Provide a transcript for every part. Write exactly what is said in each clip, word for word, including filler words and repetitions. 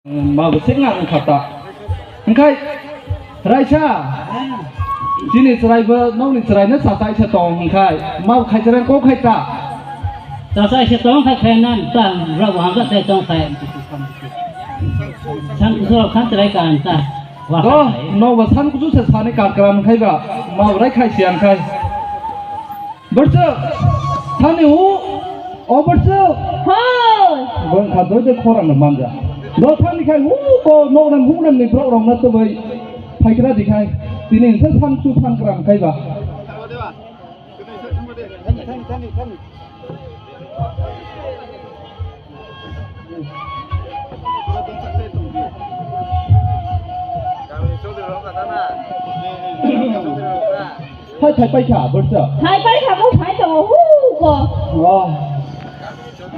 Ma bo sengna wngkha ta. Hwnkhe raisa, chini chwraibo nokni chwraino chachaisa tong hwnkhe ma bo khaichara kok khai ta. Chachaisa tong khai khai nan ta, rok bo hamjak sai tong khai. San kusu rok khan chwrai ka an ta. Wa Do, khai. Nokbo san kusu se sani karkra wngkhai ba, ma bo rai khai siya wngkhai. Borso, thani hu, o borso. Hoi. Bong kha doi de khorang no manja. Do thani khai hu ko noknam huknam ni borok rok no tubui phaikra di khai. Tini se san chu san kram khai ba. Hai, hai, paikha, borsa. Hai, paikha, bo, hai, tongo, hu, ko. Oh.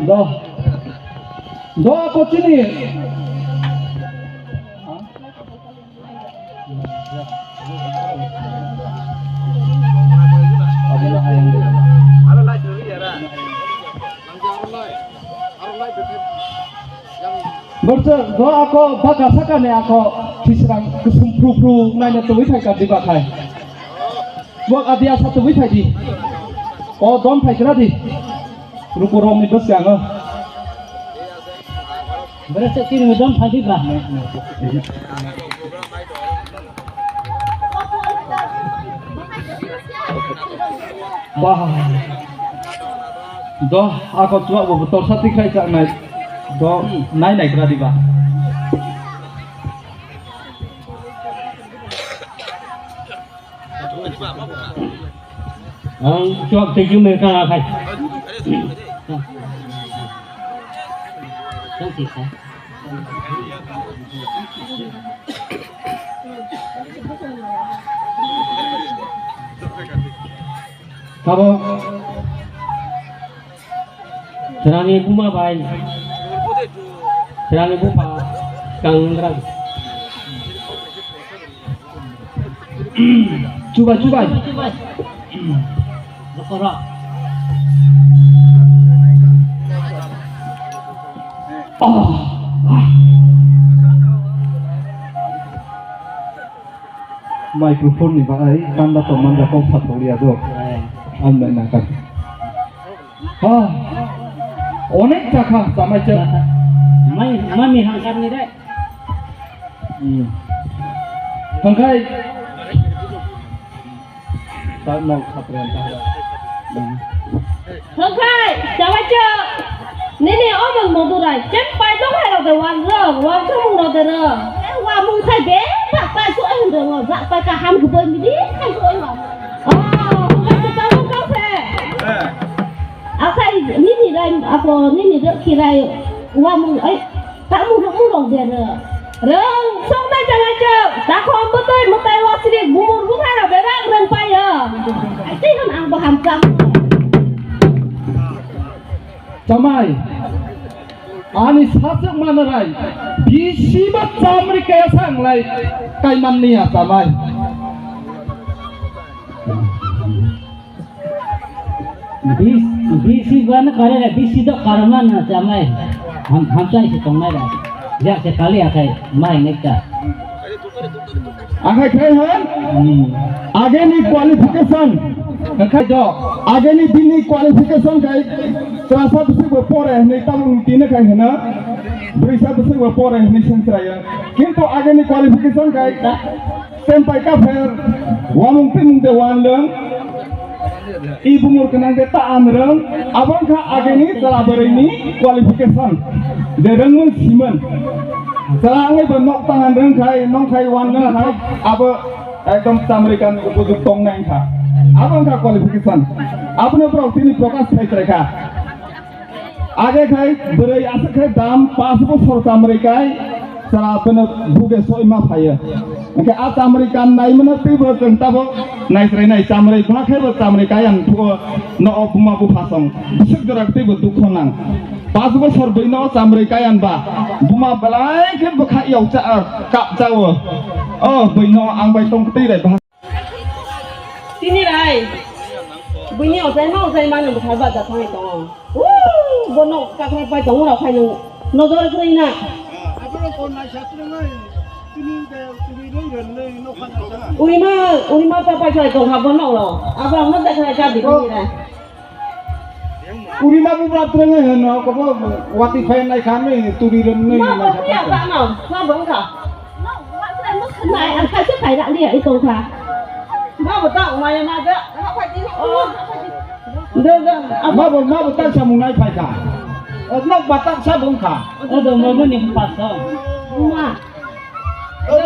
Do. Do, ko chini. Borsa do ako baka saka ni ako kisrang kusum pru pru naina twi thai ka diba khai. Buak adi asa twi thai di. O don thai kra di. Ruko rong ni bwskango. Bwrwi se tini dom phai di ba. Bah. Do, ako chuak bo torsa tikhai chak nai. Do, nai nai kra di ba. Ang chuak tei chumui kha khai. Tamo. Chwrani buma bai, chwrani bupha kangrang. Chubai, chubai. Rokora. Oh. Microphone ni bahai tanda tongmani kok sathok liya do. Ang nai nangkar. Ha. Onek chakha chamai chak. Mai mami hangkar ni dai. Hmm. Hangkai. Tak mau khapran tak. Hmm. Hwnkhe, chawaichwk, nini omo Madurai, chep pai tong hai rok de wanrwng, wansukmung rok de rwng. Eh, wamung khai bebak pai su ai hwnrwng o, jak pai kaham kubui mili khai su ai wamung. Oh, hwnkhe se tabuk kau se. Akhai nini rai, ako nini rwk khirai wamung ai. Tamo rukmung rok de rw. Rwng soknai chalaijak. Takhok bwtwi mwtai wasri bumur bwthai rok bebak rwng paio. Tei hwn ang bo hamcham. Chamai. Ani saswk manarai. Bisi ba chamri kaya sanglai. Kaiman niya chamai. Bis, bisi bana kare na, bisi do karma na chamai. Ham, hamchai se tongnai ra. Jak se kali akai, mai nekta. Akai khai han? Hmm. Ageni qualification. Khai do. Ageni bini qualification khai. Chwrasa bwswk bo pore hinwi tabuk tini khai hino. Bwrwisa bwswk bo pore hinwi sengchraio. Kintu ageni qualification khai. Sempai kapher, wamung twi mung de wanlwng, i bumur kwnang de ta anrwng, abo wngkha ageni chwla bwrwini qualification, de rwngmung simon. Chwla wngwi bo nok ta anrwng khai, nong khai wanlwng khai, abo ekdom chamrikan ubujuk tongnai wngkha. Abo wngkha qualification. Abono borok tini prokash khai chwrai kha. Age khai bwrwi aswk khai dam pash bosor chamrwi kai chwla phano buge soi ma phaio. Hwnkhe a chamrwi kan nai mano twibo chwng tabuk naichrai nai chamrwi bwkha khai bo chamrwi kai ang thuo no o buma bupha song bwswk jora twibo dukho nang. Pash bosor bwino chamrwi kai ang ba buma belai khe bwkha yau cha kap chao. O bwino ang bai tong twi rai bha. Tini rai. Buini ojai ma ojai ma nang bwthar ba da thangwi tongo. Woo! Bono kakra pai tongo rok khai nang nojor kwrwi na. Urima, urima ta pai pai tong ha bono lo. Abo ang no dekha ja di ni ra. Urima bu bra treng he no ko bo wati phai nai kha ni turi ren ni. Ma nai bo kha ya ta no, ma bo kha. Nai ang kha se phai ra ni ai tong kha. Ma bo ta ma ya ma ga. Do do. Ma bo, ma bo ta samung nai phai kha. Nok ba ta sa bung kha. O do mo ni pa so. Ma. Ko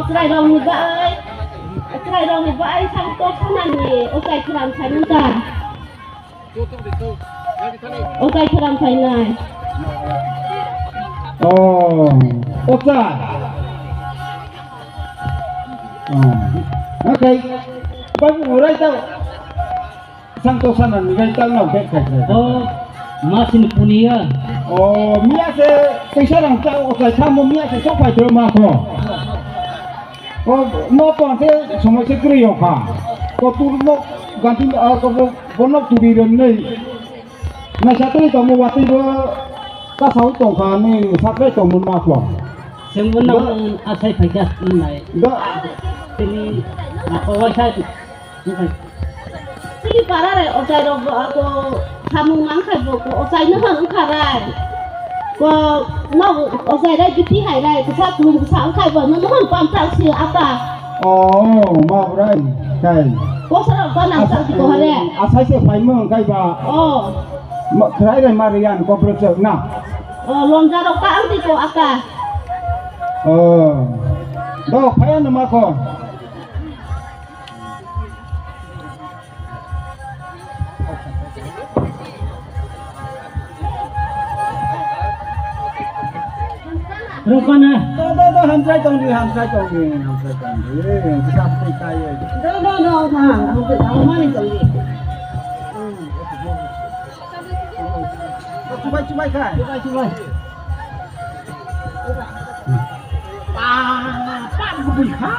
chwrairokni bai, chwrairokni bai sang tok sanani ochai kwran khainai ta. Ochai kwran khainai. Oh, ochai. Oh. Okay. Babu, urai tau. Sang tok sana ni gai tal no bek khai khai. O, ma sini punia. O, mia se kaisa rang cha o kai thamo mia se sok phai thro ma kho. O, no to se somoi se kri yo kha. Ko tur no ganti a ko bo, bo no turi ren nei. Na sa tui to mo wati bo ka sau tong kha ni sa kre to mo ma kho. Sengbo na asai phai ka nai. Da. Tini na ko wai sai. Chini para re ochai rok bo ako samung nang khai bo ko ochai no hwn wngkha rai. Ko no ochai rai bithi hai rai kisa kulum kisa wngkhai bo no no hwn pam chak si ata. Oh, ma brai kai. Ko sara ko nang chak ko hare. Asai se phai mo wngkhai ba. Oh. Khrai rai ma riyan ko bro chak na. Oh, lonja rok ta ang ti ko aka. Oh. Do phai ano ma ko. Rukana. Do, do, do, hamsai tongdi, hamsai tongdi, hamsai tongdi. Kisa pui kai. Do, do, do, ha, hamsai tongmani tongdi. Chubai, chubai khai. Chubai, chubai. Pa, pa, bui kha.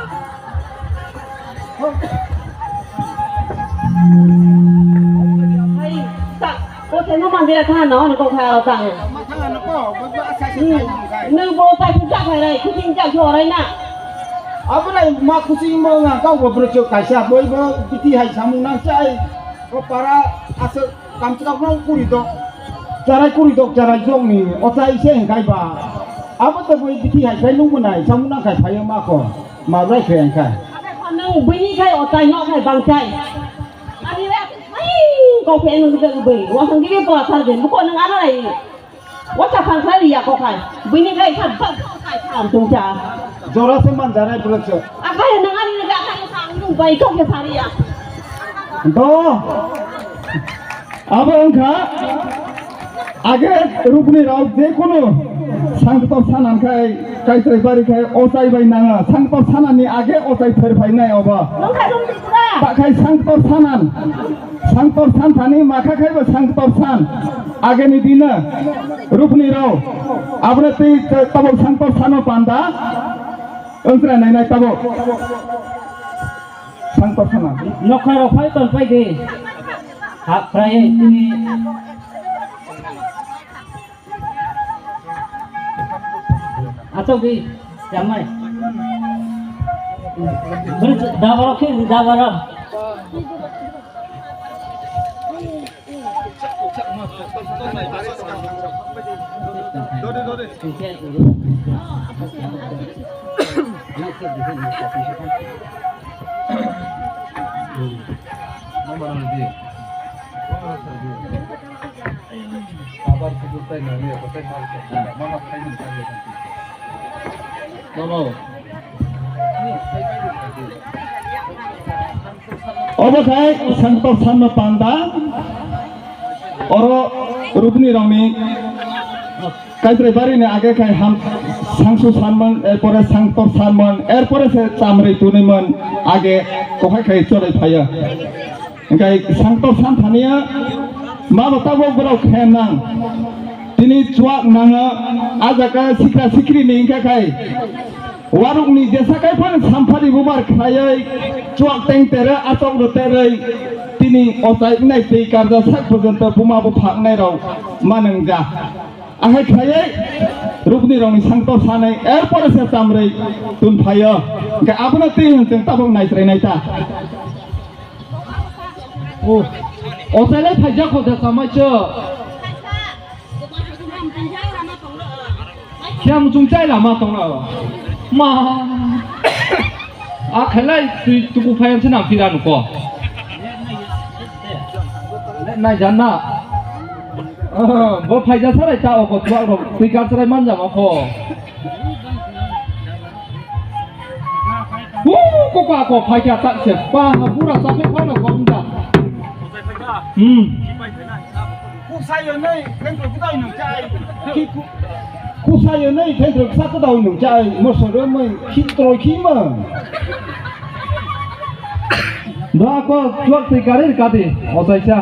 Hai, ta, ko se no mandira kha no, no ko kha ta. Ma thang no ko, bo bo asa se khai no khai. Nang bo pai phu ta khai rai, kuching ja so rai na. Abo rai ma kuching mo nga ka bo bro chok kaisa, boi bo biti hai samung nang chai. Ko para asa Kamchwrapno kuri dok, charai kuri dok, charai jokni ochai se hwnkhai ba. Abo to bui bithi hai khai nung mwnai, samung nang khai phaio ma kho, ma bai khe hwnkhai. Nung buini khai ochai no khai bang chai. Ani le, ai, kok phe nung de bui, wa sang de ko thar de, ko nung ana rai. Wata phang khlai ya ko khai. Buini khai kha bak khai kha tungcha. Jora se man jarai bwlwk se. Akai nang ani ga khai kha ang bai ko ke sari ya. Do. Abo wngkha age rukni rok je kunu sangtor sanan khai kaitrai bari khai ochai bai nanga sangtor sanani age ochai pher phai nai obo. Nung khai rung di pura. Ta khai sangtor sanan. Sangtor santhani makha khai bo sangtor san. Ageni dina rukni rao. Abone tei tabok sangtor sano panda. Wngkra nai nai tabok. Sangtor sana. Nokha rok phai ton pai de. Hap phai tini. Achok di, chamai. Beri dabaro ke dabaro. Abar kudu tai nani ya, tai mal ko. Mama khai ni khai ni. Mama. Obo khai sangtor sanma panda. Oro rukni rokni kaitrai bari ni age khai ham sangsu sanman, erpore sangtor sanman, erpore se chamri tuniman age kokhai khai cholai phaiya. Hingkai sangtor santhaniya ma bo tabok borok khe nang. Tini chuak nanga a jaga sikra sikri ni hingka khai. Warukni jesa kai phano samphari bubar khlaiwi chuak teng tere achok rw terwi Tini ochai wngnai twi karjak sak porjonto buma bupha wngnai rok ma nwngja. Ahai khlaiwi rukni rokni sangtor sanai, er pore se chamrwi tun phaio. Hwnkhe abono twi hwn chwng tabuk naichrai nai ta. O, ochai lai phaijak kho da chamai cho. Siya muchung chai lama tong na. Ma. A khalai twi tuku phayan se nang phira nuko. Nai jan na. Bo phaija sarai ta oko tuak rok twi kar sarai manja ma kho. Hu, ko ka ko phai kya tak se pa ha pura sa pe phano ko mda. Hmm. Kusayo nei, kentro kudai nung chai. Ki ku-, kusayo nei, kentro ksa kudai nung chai. Mo soro mai, ki troi ki ma. Da ko tuak tei kare ka di, o sai cha.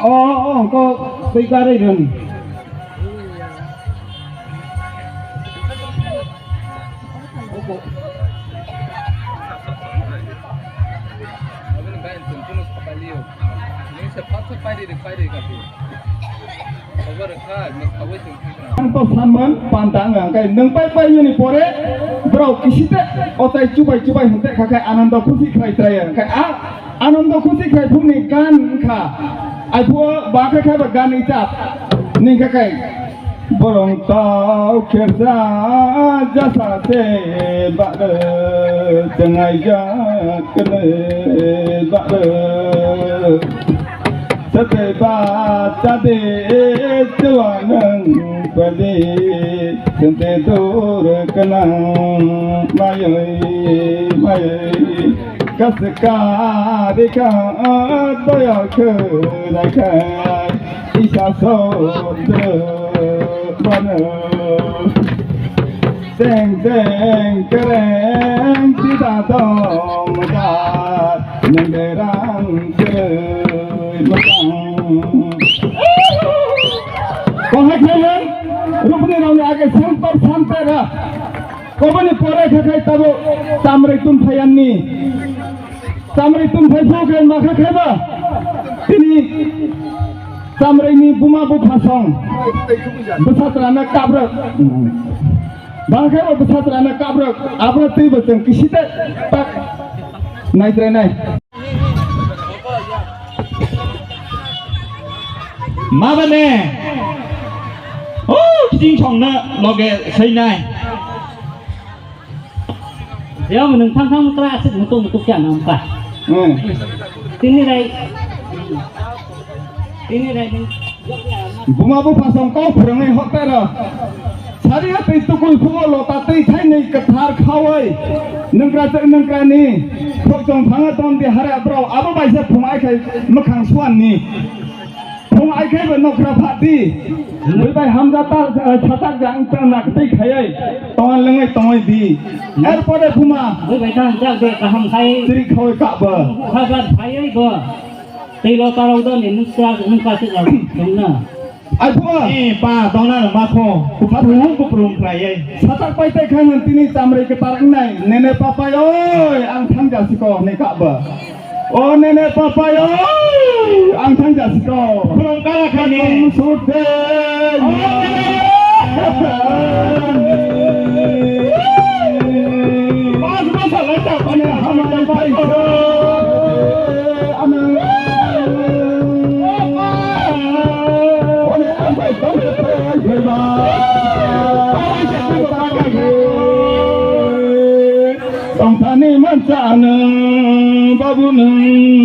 O, o, ko tei kare ren. Ang to sanman panta ang ang kai nung pai pai yuni pore bro kisite otai chubai chubai hente khakai anando khusi khai trai ang kai a anando khusi khai phung ni gan kha ai phu ba kha kha ba gan itat ning khakai. Borong tau khersa jasa se bare, chengai jak kene bare. Sete ba ta de chewa nang pade, sente dur kenang mayoi, mayoi. Kaska rika toya khe rakai. Isa sodro bano. Teng teng kereng tida dom da. Nengderang kei matang. Kohai khaihan, rukni rong age sampai sampai ra. Kobani pore khakai tabo tamrei tun phayanni. Tamrei tun phai phok hai makha khaiba. Tini tamrei ni buma bupha song. Bwsatrana kabrok. Bangkhe bo bwsatrana kabrok. Abro twi bo chwng kisite tak. Nai trai nai. Mabane. Oh, kiching songna loge sai nai. Jeo nwng thang thang kra aswk mutuk mutuk kya nang ka. Hmm. Tini rai. Tini rai ni. Buma bupha song kok phwrwngwi hotero. Sari ya tei tukul phugo lota tei thainwi kwthar khawi. Nungkra chwk nungkra ni. Khokchong phanga ton di hare bro abo bai se phung ai khai mwkhang suan ni. Phung ai khai bo nokra phat di. Bui bai hamja ta, eh, satak jang ta nak tei khayai. Tongan lengai tongoi di. Er pore buma. Bui bai ta jak de kaham khai. Tiri khoi ka ba. Khabar phayai ba. Tei lo tarok do ni nukra nukra se jak tong na. Ai buma. Eh, pa tong na ma kho. Kupha thung kuprum khlai ai. Satak pai tai khai han tini chamrei ke tar nai. Nene papai oi, ang thang ja siko ne ka ba. O nene papai oi, ang thang ja siko. Khulum kala khani. Ang sut de. Mas mas ala ta pani hamai pai. Ano. Oni ang pai tong pai pai ba. Tongthani mansa nwng babu nwng.